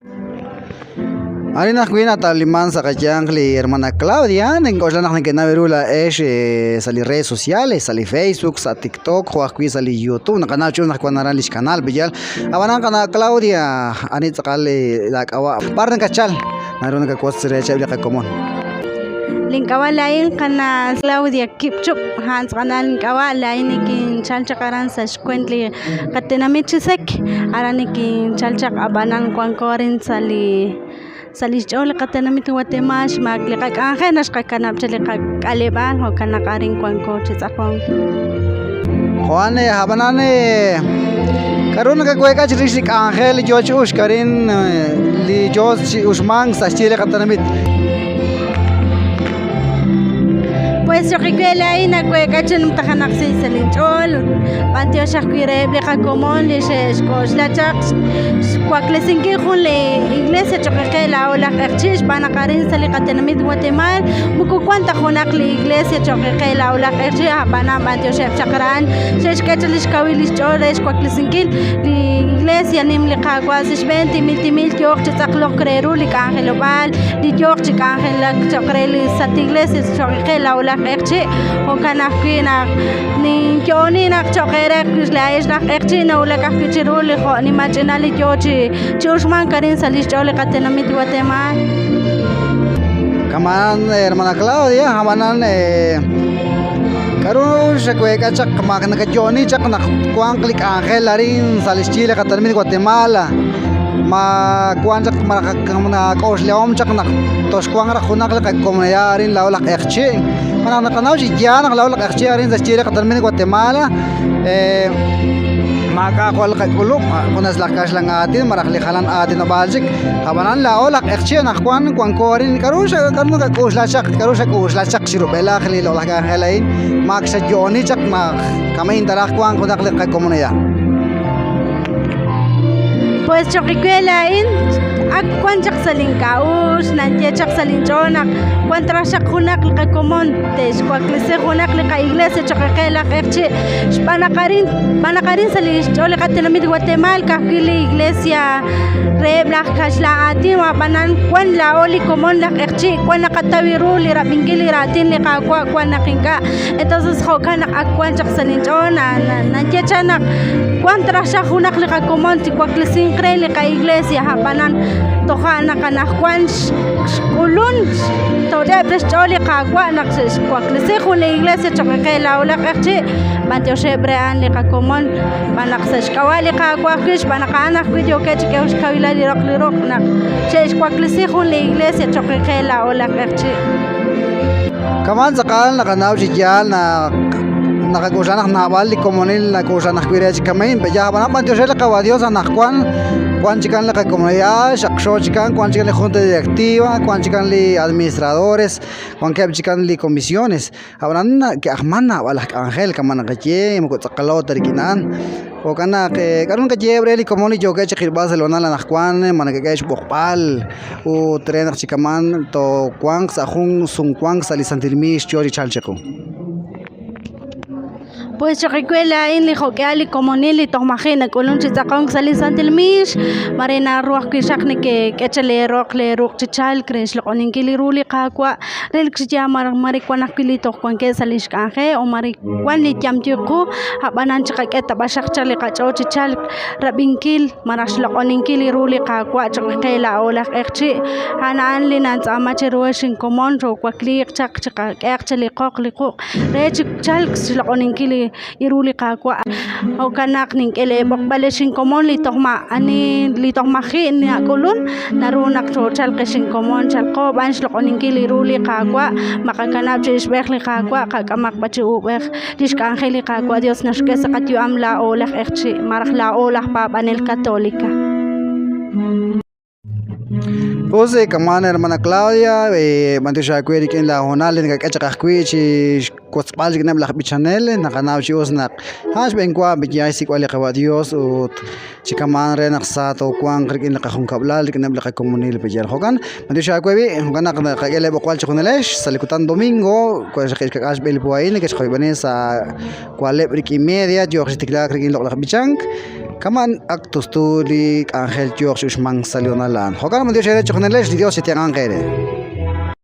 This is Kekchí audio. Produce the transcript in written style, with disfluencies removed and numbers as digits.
Arin ajwi' nata'liman sa' qayanq li hermana Claudia, nink'oxla naq neke'naw ru laa'ex sa' li redes sociales, sa' li Facebook, sa' TikTok, jo' ajwi' sa' li YouTube, naqanaw chi us naq wan aran lix kanal, pe'yaal? Ab'anan qana' Claudia, ani tz'aqal laak'ab'a'? B'ar nakatchal? Naru nakawotz reheb' li qakomon. Link'ab'a' laa'in qana' Claudia Kipchup, a'an tz'aqal link'ab'a' laa'in nikinchal chaq aran sa' xkuent li qatenamit Chisec, aran nikinchal chaq ab'anan wanko arin sa' li sa' li xch'ool li qatenamit Guatemala xmaak li qak'anjel naxqakanab' chaq li qak'aleb'aal jo'kan naq arin wanko chi tz'aqonk. Jo'an ab'anan k'a'ru nakaweek'a chirix li k'anjel li yoo chi uxk arin li yoo chi uxmank sa' xyi li qatenamit? Pues choq' we laa'in naweek'a chi numtajenaq si sa' linch'ool ut b'antiox ajwi' reheb' li qakomon li xe'xk'oxla chaq xwaklesinkil jun li iglesia choq' qe laa'o laj q'eqchi' xb'aan naq arin sa' li qatenamit Guatemaal moko wan ta junaq li iglesia choq' qe laa'o laj q'eqchi' a'b'anan b'antioxeb' chaq ra'an xe'xk'e chaq li xkawil li xch'ool re xwaklesinkil li iglesia nim li Qaawa' sa' xb'een timil timil yooq chi tz'aqlok re ru li k'anjelob'aal li yooq chi k'anjelak cho'q re li Santil Iglesia cho'q qe laa'o laj q'eqchi' jo'kan ajwi' naq ninyo'oni naq cho'q eere laa'ex laj q'eqchi' nawulak ajwi' chiru li jo' nimal ch'inal li yoo chi chi uxmank arin sa' li xch'ool li qatenamit Guatemaal. Kama'an hermana Claudia, ab'anan k'a'ru xaweek'a chaq ma nakayo'oni chaq naq wanq li k'anjel arin sa' li xyi li qatenamit Guatemala ma wank chaq malaj nak'oxlahom chaq naq toxwanq raj junaq li qakomunidad arin laa'o laj q'eqchi' malaj naqanaw chi yaal naq laa'o laj q'eqchi' arin sa' xyi li qatenamit Guatemala maak'a' jwal qak'ulub' junes laj kaxlan aatin malaj li jalan aatinob'aal chik ab'anan laa'o laj q'eqchi' anaqwan wanko arin k'a'ru k'a'ru nakak'oxla chaq k'a'ru xak'oxla chaq chi rub'elaj li loq'laj k'anjel a'in maak xayo'oni chaq naq kama'in ta raj wanq junaq li qakomunidad. Pues choq' we laa'in ak wan chaq sa' link'a'uxl naye chaq sa' linch'ool naq wan ta raj xaq junaq li qakomon te'xwaklesi junaq li qa-iglesia choq' qe laj q'eqchi' xb'aan naq arin xb'aan naq arin sa' li xch'ool li qatenamit Guatemaal ka'ajwi' li iglesia reheb' laj kaxlan aatin ab'anan wan laa'o li komon laj q'eqchi' wan naqataw ru li rab'inkil li raatin li Qaawa' wan naq ink'a' entonces jo'kan naq ak wan chaq sa' linch'ool naye chaq naq wan ta raj xaq junaq li qakomon chiwaklesinq re li qa-iglesia a'b'anan toja' naq anaqwan xk'ulun xtoch'eb' re xch'ool li Qaawa' naq xe'xwaklesi jun li iglesia cho'q qe laa'o laj q'eqchi' b'antioxeb' re a'an li qakomon xb'aan naq sa' xk'ab'a' li Qaawa' ajwi' xb'aan naq a'an ajwi' yookeb' chi k'ehok xkawilal li roq li ruq' naq xe'xwaklesi jun li iglesia cho'q qe laa'o laj q'eqchi'. Kama'an tz'aqal naqanaw chi yaal naq naqak'oxla naq naab'al li komonil nak'oxlan ajwi' re chi kama'in, pe yaj ab'anan b'antiox re li Qawa' Dios anaqwan wan chikan li qakomunidad xaqxo chikan, wan chikan li junta directiva, wan chikan li administradores, wankeb' chikan li comisiones, ab'anan ke'ajman naab'al aj k'anjel kama' naqaye moko tz'aqalo ta rik'in a'an. Jo'kan naq k'a'ru naqaye re li komon li yookeb' chiqilb'al sa' li hoonal anaqwan ma nakak'e xb'oqb'al ut re naq chi kama'an toowanq sa' jun sumwank sa' li santil miix yoo chi chalk chiqu. Pues choq' we laa'in li jo'k'ihal li komonil li toj maji' nak'ulunk chi tz'aqonk sa' li santil miix mare naru ajwi' xaq nekek'e chaq leeroq leeruq' chi chalk re xloq'oninkil ru li Qaawa' relik chi yaal mare wan ajwi' li toj wankeb' sa' li xk'anjel o mare wan li yamyo qu ab'anan chiqak'e ta b'axaq chaq li qach'ool chi chalk rab'inkil malaj xloq'oninkil ru li Qaawa' choq' qe laa'o laj q'eqchi' a'an a'an li nantz'aama cheru ex inkomon choowakliiq chaq chiqak'ehaq chaq li qoq li quq' re chi chalk xloq'oninkil li ru li Qaawa' jo'kan naq nink'e leeb'oqb'al ex inkomon li toj maa'ani li toj maji' nak'ulun naru naq choochalq ex inkomon chalqo b'an xloq'oninkil li ru li Qaawa' maqakanab' chi ixb'ej li Qaawa' qak'amaq b'an chi uub'ej li xk'anjel li Qaawa' Dios naxk'e sa' qayu'am laa'o laj q'eqchi' malaj laa'o laj paab'anel Catolica. Us kama'an hermana Claudia, b'antiox aawe rik'in laa hoonal li nakak'e chaq ajwi' chi xwotzb'al rik'ineb' laj b'ichanel, naqanaw chi us naq a'an xb'een wa b'iyaal xsik'b'al li Qawa' Dios ut chi kama'an re naq sa toowanq rik'in li qajunkab'lal, rik'ineb' li qakomonil pe'yaal. Jo'kan, b'antiox aawe b'i', jo'kan naq naqak'e lee b'oqb'al chejunilex sa' li kutan domingo, xkak'al xb'e li po a'in nekexqoyb'eni sa' wa'leb' rik'in media yooq chi tiklaak rik'in loq'laj b'ichank. Kama'an ak tustu li k'anjel yooq chi uxmank sa' li hoonal a'an. Jo'kan naq b'antiox eere chejunilex, li Dios chitenq'anq eere.